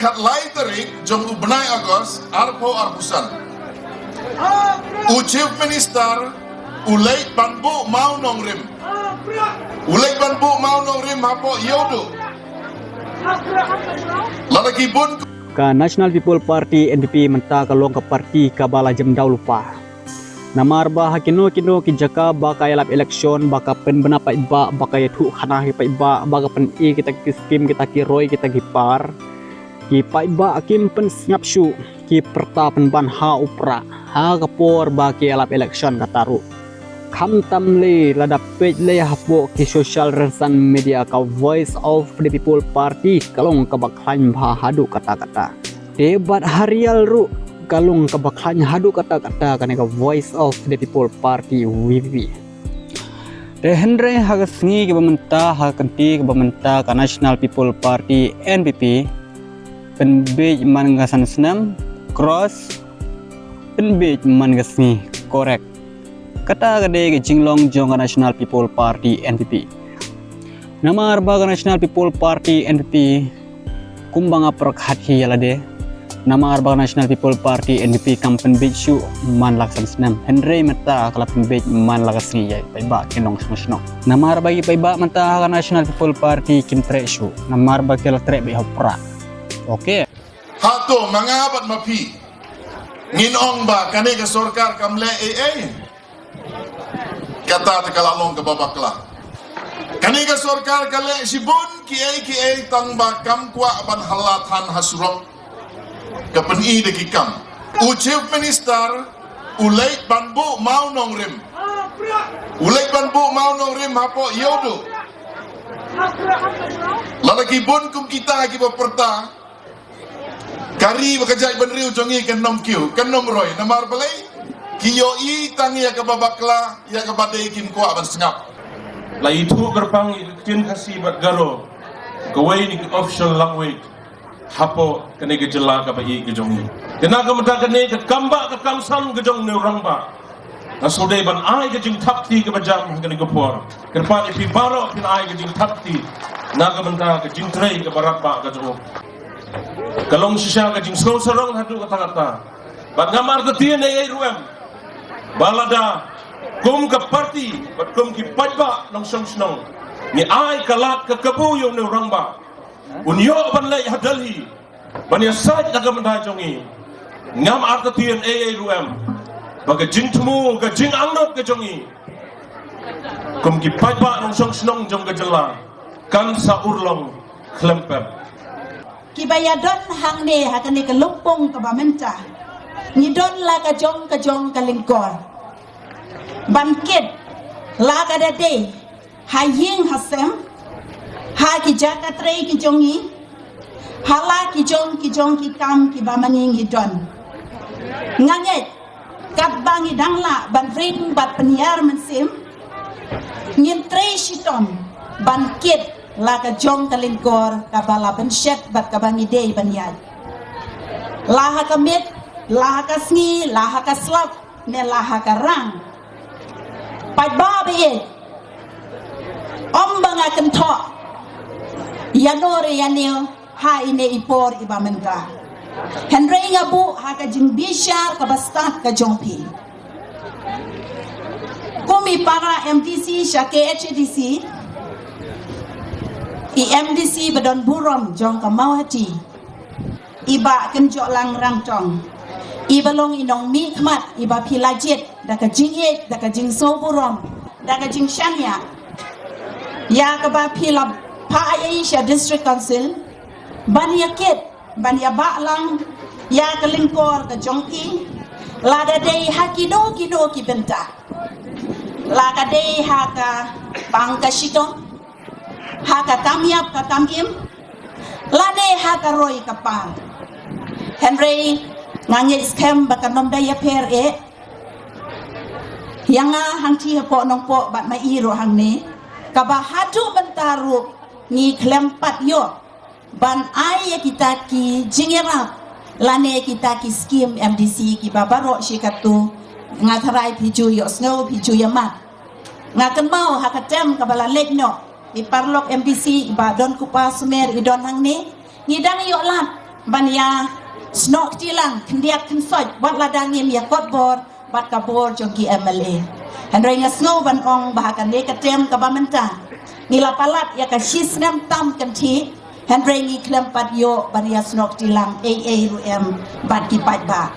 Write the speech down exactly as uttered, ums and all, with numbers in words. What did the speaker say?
Khatlai tarik jong u bnai August arphew arphew san. U Chief Minister u leit ban buh mawnongrim. U leit ban buh mawnongrim hapoh Ïewduh. Lada ki bun. Ka National People Party, N P P, mynta ka long ka party kaba la jem daw lypa. Namar ba ha kino kino ki jaka ba ka ïalap election, ba ka pynbna paidbah, ba ka ïathuh khana ki paidbah, ba ka pyni kita ki skim, kita ki roi, kita ki par, ki paidbah kim pynsngap shuh, ki pyrta pynban ha u Prah ha ka por ba ki ïalap election kata ruh. Khamtam lei, lada peit lei hapoh ki social rynsan media, ka Voice of the People Party ka long kaba khlaiñ bha haduh katta katta. Te bad ha rial ruh ka long kaba khlaiñ haduh katta katta kane ka Voice of the People Party, V P P. Te hynrei ha ka sngi kaba mynta, ha ka kynti kaba mynta, ka National People Party, N P P, pynbiej man ka san snem, cross, pynbiej man ka sngi, correct. Kata ka dei ka jinglong jong ka National People Party, N P P. Namar ba ka National People Party, N P P, kumba nga pyrkhat hi ïa lade, namar ba ka National People Party, N P P, kam pynbiej shuh man la ka san snem, hynrei mynta ka la pynbiej man la ka sngi ïa ki paidbah ki nongshong shnong. Namar ba ki paidbah mynta ha ka National People Party kim treh shuh, namar ba ki la treh beit ha u Prah. Okay. Hato ma nga bad ma phi ngin ong ba kane ka sorkar kam leh ei ei? Kata te ka la long kaba bakla. Kane ka sorkar ka leh shibun kiei kiei tang ba kam kwah ban hala than ha surok. Ka pyni da ki kam. U Chief Minister u leit ban buh mawnongrim. U leit ban buh mawnongrim hapoh Ïewduh. Lada ki bun kum kita kiba pyrta, ka ri bad ka jaitbynriew jong ngi kan ym kiew, kan ym roi, namar balei? Ki ïohi tang ïa kaba bakla, ïa kaba dei, kim kwah ban sngap. La ithuh kyrpang ïa ka ktien Khasi bad Garo, kawei na ki official language hapoh kane ka jylla kaba ïeit ka jong ngi. Te na ka bynta kane ka kam bah ka kam san ka jong une u rangbah, nga shu dei ban ai ka jingthap kti kaba jam ha kane ka por. Kyrpad ïa phi baroh phin ai ka jingthap kti na ka bynta ka jingtrei kaba radbah ka jong u. Ka long shisha ka jingsngew sarong haduh katta katta. Bad ngam artatien ei ei ruh em ba lada kum ka party bad kum ki paidbah nongshong shnong ngi ai ka lad ka kabu ïa une u rangbah, un ïoh ban leit ha Delhi ban ïasaid na ka bynta jong ngi, ngam artatien ei ei ruh em ba ka jingthmu, ka jingangnud ka jong ngi kum ki paidbah nongshong shnong jong ka jylla kan sa urlong khlem pep. Kiba ïadon hangne ha kane ka lympung kaba mynta, ngi don la ka jong ka jong ka lyngkor ban kit, la ka da dei ha ïing ha sem, ha ki jaka trei ki jong ngi, ha la ki jong ki jong ki kam kiba ma ngi ngi don. Nga ngeit katba ngi dang lah ban ring bad pynïar mynsiem, ngin trei shitom ban kit la ka jong ka lyngkor kaba la pynshet bad kaba ngi dei ban ïaid. La ha ka miet, la ha ka sngi, la ha ka slap, ne la ha ka rang. Paidbah ba ïeit, ym ba nga kynthoh ïa no re ïa ne ha ine i por iba mynta, hynrei nga buh ha ka jingbishar kaba stad ka jong phi. Kum i para M D C sha K H A D C, i M D C ba don burom jong ka Mawhati, i Bah Kynjohlang Rangtong, iba long i nongmihkhmat iba phi la jied da ka jingïeit, da ka jingsngewburom, da ka jingshaniah ïa kaba phi la phah ïa i sha District Council ban ïa kit, ban ïa bah lang ïa ka lyngkor ka jong i, lada dei ha kino kino ki bynta, la ka dei ha ka pang ka shitom, ha ka kam ïap ka kam im, lane ha ka roi ka par. Hynrei nga ngeit skhem ba kan ym da ïapher eh ïa nga hangtei hapoh Nongpoh bad ma i ruh hangne, kaba haduh mynta ruh ngi khlem pat ïoh ban ai ïa kita ki jingïarap lane kita ki skim M D C kiba baroh shi katto. Nga tharai phi ju ïohsngew, phi ju ïa mad. Nga kynmaw ha ka term kaba la leit noh, i paralok M D C iba don kupa smer i don hangne, ngi dang ïoh lad ban ïa snoh kti lang khyndiat khynsoit wat lada ngim ïa kot bor bad ka bor jong ki M L A. Hynrei nga sngew ban ong ba ha kane ka term kaba mynta ngi la palat ïa ka shi snem tam kynthih, hynrei ngi khlem pat ïoh ban ïa snoh kti lang ei ei ruh em bad ki paidbah.